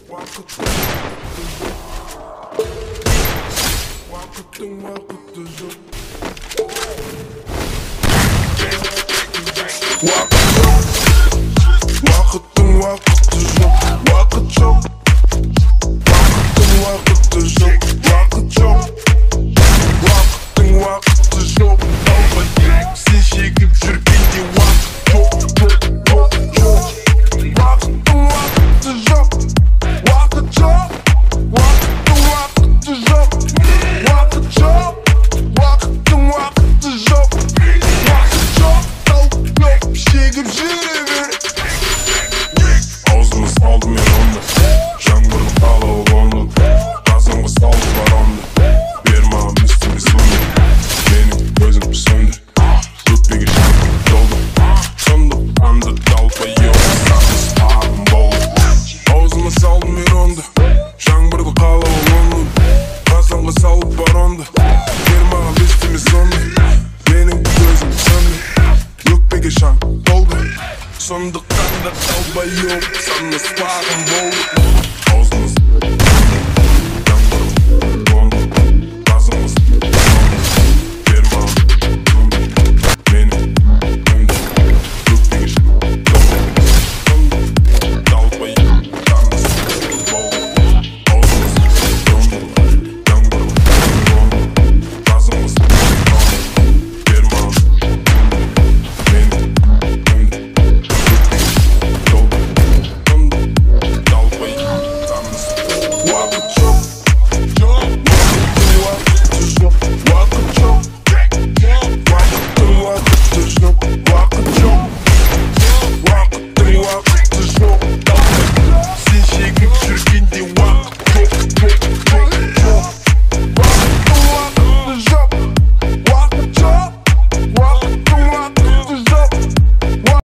Уақыттың уақыты жоқ. Уақыт жоқ. Уақыттың уақыты жоқ. Уақыт жоқ. Уақыттың уақыты жоқ. Уақыт жоқ. Уақыттың уақыты жоқ. Сен шегіп жүргенде уақыт жоқ, жоқ, жоқ, жоқ. Уақыттың уақыты жоқ. Уақыт жоқ. Уақыттың уақыты жоқ. Уақыт жоқ. Уақыттың уақыты жоқ. Уақыт жоқ. Долбоеб, шегіп жүре бер. Аузыма салдым мен онды, жаңбырды қалауы Лондон. Қазанға салды баронды, бер маған істеме сонды. Менің көзім сөнді, өкпеге шаң толды. Сондықтан да долбоеб, санаспағым болды. Аузыма салдым мен онды, жаңбырды қалауы Лондон. Қазанға салып баронды, бер маған істеме сонды. Менің көзім сөнді, өкпеге шаң толды. Сондықтан да долбоеб, санаспағым болды.